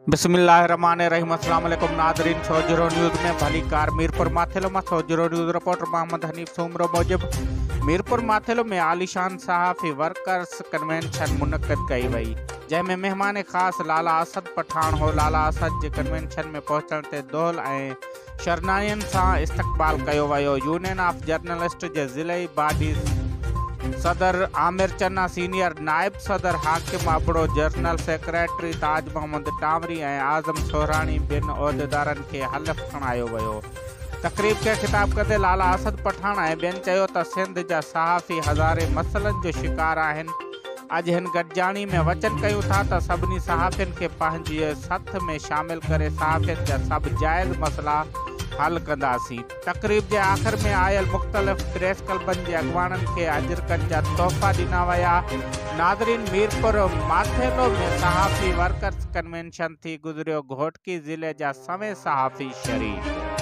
بسم الله الرحمٰن الرحيم السلام عليڪم ناظرين سوجهرو نيوز ۾ ڀليڪار ميرپور ماٿيلو مان سوجهرو نيوز رپورٽر محمد حنيف سومرو موجب ميرپور ماٿيلو ۾ عاليشان صحافي ورڪرز ڪنوينشن منعقد ڪئي وئي جنهن ۾ مهمان خاص لالا اسد پٺاڻ هو لالا اسد جي ڪنوينشن ۾ پهچڻ تي دهل ۽ شرنائين سان استقبال ڪيو ويو يونين آف جرنلسٽ جي ضلعي باڊي صدر عامر چنا، سينيئر نائب صدر حاڪم ابڙو، جنرل سيڪريٽري تاج محمد ٽانوري ۽ اعظم سهراڻي ٻين عهديدارن کي حلف کڻايو ويو. تقريب کي خطاب ڪندي لالا اسد پٺاڻ ۽ ٻين چيو ته سنڌ جا صحافي هزارين مسئلن جو شڪار آهن، اڄ هن گڏجاڻي ۾ وچن ڪيون ٿا ته سڀني صحافين کي پنهنجي سٿ ۾ شامل ڪري صحافين جا سڀ جائز مسئلا حل ڪنداسين. تقريب جي آخر ۾ آيل مختلف پريس ڪلبن جي اڳواڻن کي اجرڪن جا تحفا ڏنا ويا. ناظرين ميرپور ماٿيلو ۾ صحافي ورڪرز ڪنوينشن ٿي گذريو گهوٽڪي ضلعي جا سوين صحافي شريڪ.